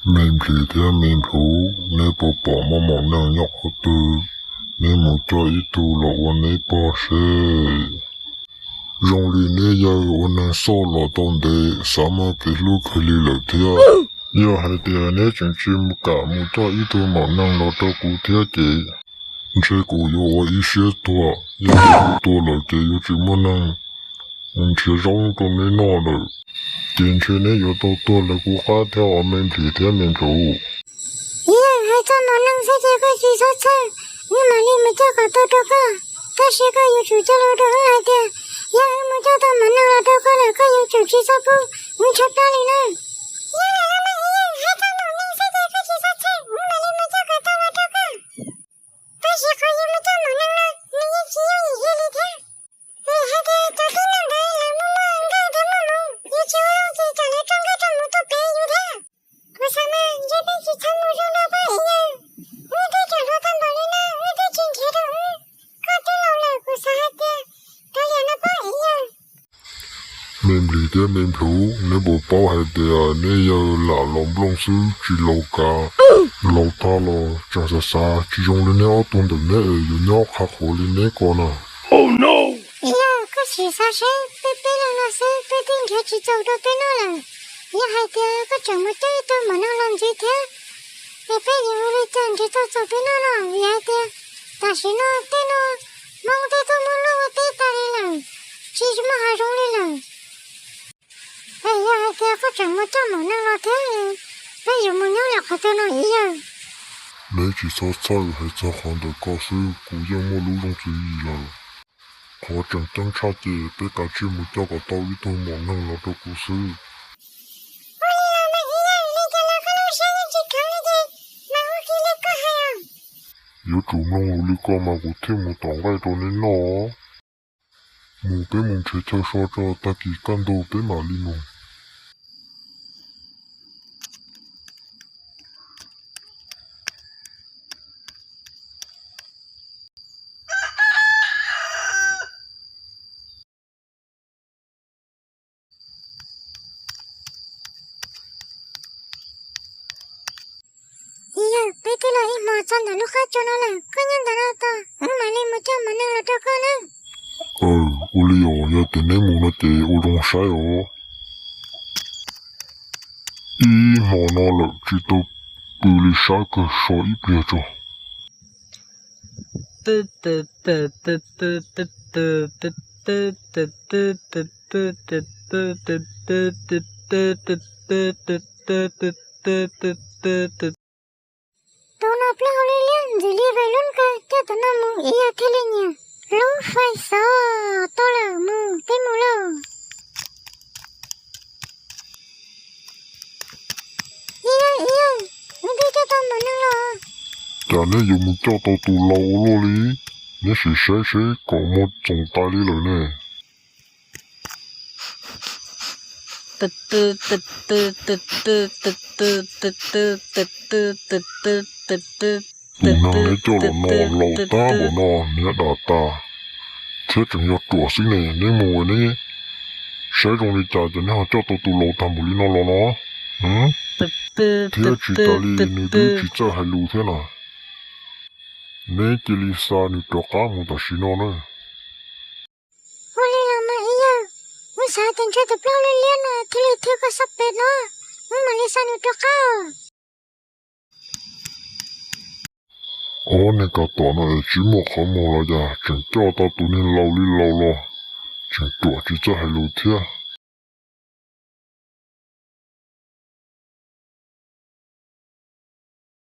Me nplis thiab me nplhuv, neb puas pom muaj maum neeg nyob qhov twg? Neb mus coj ib tug los ua neb pog seb. Zoo li neb yawg ua neeg xauj los tau ntev, xav muaj kev hlub kawg li lawm thiab. Yog hais tias neb tseem tsis kam mus coj ib tug maum neeg los rau kuv thiab ces ntshe kuv yuav ua ib siab tuag. Yog kuv tuag lawm ces yuav tsis muaj neeg nrhiav zaub rau neb noj lawm, ces ntshe neb yuav tau tuag lawv kuv qab thiab os me nplis thiab me nplhuv. Yog hais txog maum neeg xwb ces koj tsis txhob txhawj, wb mam li mus coj kom tau rau koj. Tab sis koj yuav tsum cog lus rau wb hais tias, yog wb mus coj tau maum neeg los rau koj lawm koj yuav tsum tsis txhob pub wb tshaib plab li na. Yog li mas ib yam hais txog maum neeg xwb ces koj tsis txhob txhawj, wb mam li mus coj kom tau los rau koj. Tab sis qhov yus mus coj maum neeg no, nws yeej tsis yooj yim li thiab. Vim hais tias cov tib neeg ntawd lawv muaj muaj nkauj thiab muaj muv, yus tsis ua lub ces tsam lawv roj nkauj roj muv tuaj pem yus thiab. Kuv xav mas ntshe peb tsis txhob mus zoo no pob ib yawg. Wb twb tseem hluas tag npaum li no wb twb tsis nrhiav rau wb. Koj twb laus lawm kuv xav hais tias kav liam no pob ib yawg. Me nplis thiab me nplhuv, neb puas paub hais tias neb yawg lam laus nplooj xwb tsis laus kav. Laus tag los tseem xav xav tsis zoo li neb ob tug ntawm neb es yuav nyob qhav qhuav li neb ko na. Yog koj sim xav seb peb peb leeg no xwb peb twb nrhiav tsis txaus rau peb noj lawm. Yog hais tias koj tseem mus coj ib tug maum neeg los ntxiv thiab, es peb yuav ua li cas nrhiav tau txaus peb noj no? Vim hais tias tam sim no tej no Hmoob tej tuaj muab luaj ua teb tas li lawm, tsis muaj hav zoov li lawm. Es yog hais tias koj tseem mus coj maum neeg los thiab, peb yuav mus nyob li qhov twg no ib yawg? Neb tsis txhob txhawj, hais txog qhov ntawm ko xwb kuv yeej muaj lub zoo tswv yim lawm. Qhov tseem ceeb tshaj ces peb kav tsij mus coj kom tau ib tug maum neeg los rau kuv xwb. Ua li los mas ib yawg, li cas los koj lub siab yeej tsis kheev li ces mam ua kiag li koj hais os. Yuav tsum mloog lus li ko mas kuv thiaj mus tom nqaij rau neb noj. Mus, peb mus nrhiav chaw so tso, tag kis kaj ntug peb mam li mus. Yog, peb twb los ib hmos txog ntawm lub qab tsuas no lawm, koj nyob ntawm no tos wb mam li mus coj maum neeg los rau koj nawb. Aw, ua li os, yog tias neb mus no ces ua zoo saib os. Ib hmo no lawm tsis tau pw li, sab kawg, so ib pliag tso. Tus no plaub hau liab liab ntxim li vais lub kawg, coj tus no mus ib yawg thiaj li nyiam. Lub fais xov tau lawm, mus, peb mus lauj. Ib yawg, ib yawg, wb twb coj tau maum neeg los. Cas neb yuav mus coj tau tus laus ua luaj li? Neb sim saib seb kom muag txoos tas li lawm ne. Tus neeg neb coj los no laus tag npaum no, hniav dam tas thiab tseem yog ruam xwb ne. Neb mus neb saib zoo li cas ces neb ho coj tau tus laus tag npaum li no los no? Thiab tsis tas li nws twb tsis txawj hais lus thiab na. Neb cia li xa nws rov qab mus tam sim no na. Ua li los mas ib yawg, wb xav tias ntshe tus plaub liab liab no thiaj li thwj koj sab pem no, wb mam li xa nws rov qab. Ob niag kav tom no es tsis muaj qhov muag los cas tseem coj tau tus niag laus li laus los, tseem ruam tsis txawj hais lus thiab.